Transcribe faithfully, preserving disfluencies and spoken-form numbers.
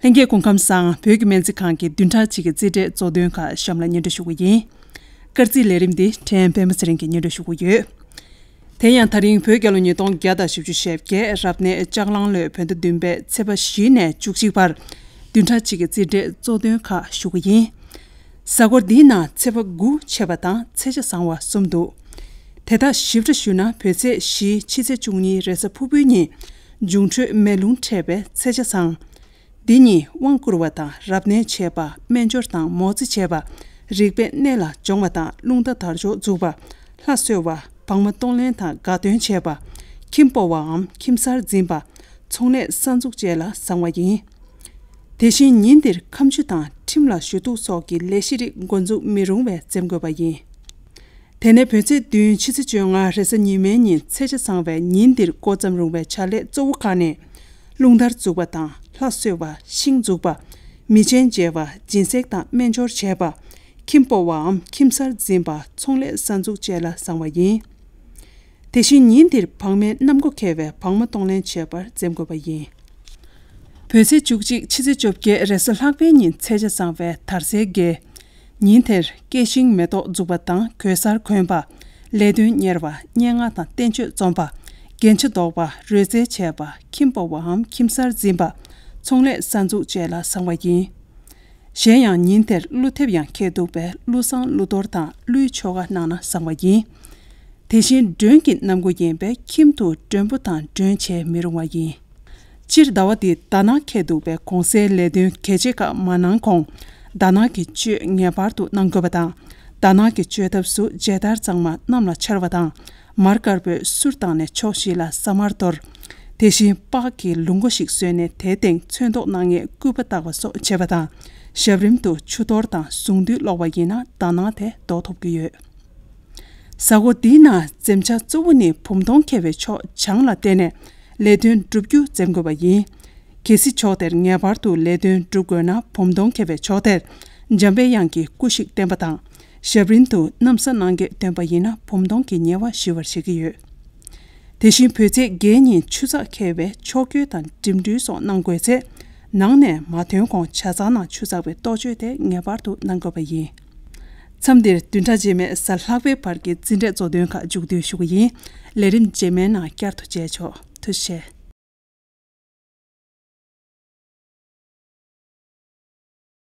ལྷན་རྒྱས་སྐུ་ཁམས་བཟང་། བོད་ཀྱི་སྨན་རྩིས་ཁང་གི་བདུན་ཕྲག་གཅིག་གི་རྩིས་འབྲས་གཙོ་དོན་ཁག་གཤམ་ལ་སྙན་སྒྲོན་ཞུ་གི་ཡིན། སྐར་རྩིས་ལས་རིམ་འདི་ཕྲན་སྤེན་པ་ཚེ་རིང་གིས་སྙན་སྒྲོན་ཞུ་གི་ཡོད། དེ་ཡང་ད་རིང་བོད་རྒྱལ་ལོ་ཉིས་སྟོང་བརྒྱ་དང་བཞི་བཅུ་ཞེ་བརྒྱད་རབ་གནས་ལྕགས་གླང་ལོའི་བོད་ཟླ་བདུན་པའི་ཚེས་པ་བཞི་ནས་བཅུ་གཅིག་བར་བདུན་ཕྲག་གཅིག་གི་རྩིས་འབྲས་གཙོ་དོན་ཁག་ཞུ་གི་ཡིན། གཟའ་འཁོར་འདིའི་ནང་ཚེས་པ་དགུ་ཆད་པ་དང་ཚེས་ཆ་བཟང་བ་གསུམ་འདུག་དེ་དག་ཞིབ་ཕྲ་ཞུས་ན། བོད་ཚེས་བཞི་ཕྱི་ཚེས་བཅུ་གཉིས་རེས་གཟའ་ཕུར་བུའི་ཉིན་འབྱུང་འཕྲོད་མེ་རླུང་འཕྲད་པའི་ཚེས་ཆ་བཟང་། འདི་ཉིད་དབང་བསྐུར་བ་དང་རབ་གནས་བྱེད་པ། སྨན་སྦྱོར་དང་མོ་རྩིས་བྱེད་པ། རིག་པའི་གནས་ལ་སྦྱོང་བ་དང་རླུང་རྟ་དར་ལྕོག་འཛུགས་པ། ལྷ་གསོལ་བ། བག་མ་གཏོང་ལེན་དང་དགའ་སྟོན་བྱེད་པ། ཁྱིམ་སྤོ་བའམ་ཁྱིམ་གསར་འཛིན་པ། ཚོང་ལས་གསར་འཛུགས་བཅས་ལ་བཟང་བ་ཡིན། དེ་བཞིན་ཉིན་འདིར་ཁ་མཆུ་དང་ཁྲིམས་ལ་ཞུ་གཏུག་སོགས་ཀྱི་ལས་གཞི་རིགས་འགོ་འཛུགས་མི་རུང་བས་འཛེམ་དགོས་པ་ཡིན། དེ་ནས་བོད་ཚེས་བདུན་ཕྱི་ཚེས་བཅོ་ལྔ་རེས་གཟའ་ཉི་མའི་ཉིན་ཚེས་ཆ་བཟང་བའི་ཉིན་འདིར་འགོ་བརྩམ་རུང་བའི་བྱ་ལས་གཙོ་བོ་ཁག་ནི། རླུང་རྟར་འཛུགས་པ་དང་ལྷ་གསོལ་བ། ཤིང་འཛུགས་པ། མི་ཆེན་མཇལ་བ། སྦྱིན་སྲེག་དང་སྨན་སྦྱོར་བྱེད་པ། ཁྱིམ་སྤོ་བའམ་ཁྱིམ་གསར་འཛིན་པ། ཚོང་ལས་གསར་འཛུགས་བཅས་ལ་བཟང་བ་ཡིན། དེ་བཞིན་ཉིན་འདིར་བག་མའི་གནམ་སྒོ་ཁེལ་བས་བག་མ་གཏོང་ལེན་བྱེད་པར་འཛེམ་དགོས་པ་ཡིན། བོད་ཚེས་བཅུ་གཅིག་ཕྱི་ཚེས་བཅོ་བརྒྱད་རེས་གཟའ་ལྷག་པའི་ཉིན་ཚེས་ཆ་བཟང་བས་དར་སྲོལ་དགེ། ཉིན་དེར་སྐྱེ་ཤིང་མེ་ཏོག་འཛུགས་པ་དང་གོས་གསར་གོན་པ། ལས་དོན་གཉེར་བ། སྙན་ངག་དང་བསྟན་བཅོས་རྩོམ་པ། རྒྱན་ཆ་འདོགས་པ། རོལ་རྩེད་བྱེད་པ། ཁྱིམ་སྤོ་བའམ་ཁྱིམ་གསར་འཛིན་པ། ཚོང་ལས་གསར་འཛུགས་བཅས་ལ་བཟང་བ་ཡིན། གཞན་ཡང་ཉིན་དེར་ཀླུ་ཐེབས་ཡང་འཁེལ་འདུག་པས་ཀླུ་བསང་ཀླུ་གཏོར་དང་ཀླུའི་ཆོ་ག་གནང་ན་བཟང་བ་ཡིན། དེ་བཞིན་མགྲོན་གྱི་གནམ་སྒོ་ཡིན་པས་ཁྱིམ་དུ་མགྲོན་པོ་དང་མགྲོན་བྱེད་མི་རུང་བ་ཡིན། སྤྱིར་ཟླ་བ་འདིར་ཟླ་ནག་འཁེལ་འདུག་པས་གོང་གསལ་ལས་དོན་གལ་ཆེ་ཁག་མ་གནང་གོང་། ཟླ་ནག་གི་གཅོད་ངེས་པར་དུ་གནང་དགོས་པ་དང་། ཟླ་ནག་གི་གཅོད་ཐབས་སུ་མཇལ་དར་གཙང་མ་གནམ་ལ་འཕྱར་བ་དང་། མར་དཀར་པོས་གསུར་བཏང་ནས་ཕྱོགས་བཞི་ལ་ས་དམར་གཏོར། དེ་བཞིན་ལྤགས་ཀྱི་ལུག་མགོ་ཞིག་བཟོས་ནས་དེའི་སྟེང་ཚོན་མདོག་སྣ་ལྔའི་སྐུད་པ་བཏགས་པ་སོགས་བྱེད་པ་དང་། ཞབས་རིམ་དུ་ཆུ་གཏོར་དང་གཟུངས་འདུས་ཀློག་པ་ཡིན་ན་ཟླ་ནག་དེ་ཟློག་ཐུབ་ཀྱི་ཡོད། གཟའ་འཁོར་འདིའི་ནང་འཛེམ་བྱ་གཙོ་བོ་ནི་བུམ་གདོང་འཁེལ་བའི་ཕྱོགས་བྱང་ལ་བལྟས་ནས་ལས་དོན་བསྒྲུབ་རྒྱུ་འཛེམ་དགོས་པ་ཡིན། གལ་སྲིད་ཕྱོགས་དེར་ངེས་པར་དུ་ལས་དོན་བསྒྲུབ་དགོས་ན་བུམ་གདོང་འཁེལ་བའི་ཕྱོགས་དེར་འཇམ་པའི་དབྱངས་ཀྱི་སྐུ་ཞིག་བསྟན་པ་དང་། ཞབས་རིམ་དུ་གནམ་ས་སྣང་གས་སྟོན་པ་ཡིན་ན་བུམ་གདོང་གི་ཉེ་བ་ཞི་བར་བྱེད་ཀྱི་ཡོད། དེ་བཞིན་བོད་ཚེས་བརྒྱད་ཉིན་ཆུ་ཚགས་འཁེལ་བས་ཕྱོགས་བསྐྱོད་དང་འགྲིམ་འགྲུལ་སོགས་གནང་དགོས་ཚེ། ནང་ནས་མ་ཐོན་གོང་ཇ་ཚང་ནང་ཆུ་ཚགས་པའི་གཏོ་བཅོས་དེ་ངེས་པར་དུ་གནང་དགོས་པ་ཡིན། མཚམས་འདིར་བདུན་ཕྲག་རྗེས་མའི་གཟའ་ལྷག་པའི་བར་གྱི་རྩིས་འབྲས་གཙོ་དོན་ཁག་མཇུག་བསྡུ་ཞུ་གི་ཡིན། ལས་རིམ་རྗེས་མའི་ནང་བསྐྱར་དུ་མཇལ་ཆོག་ཐུགས་རྗེ་ཆེ།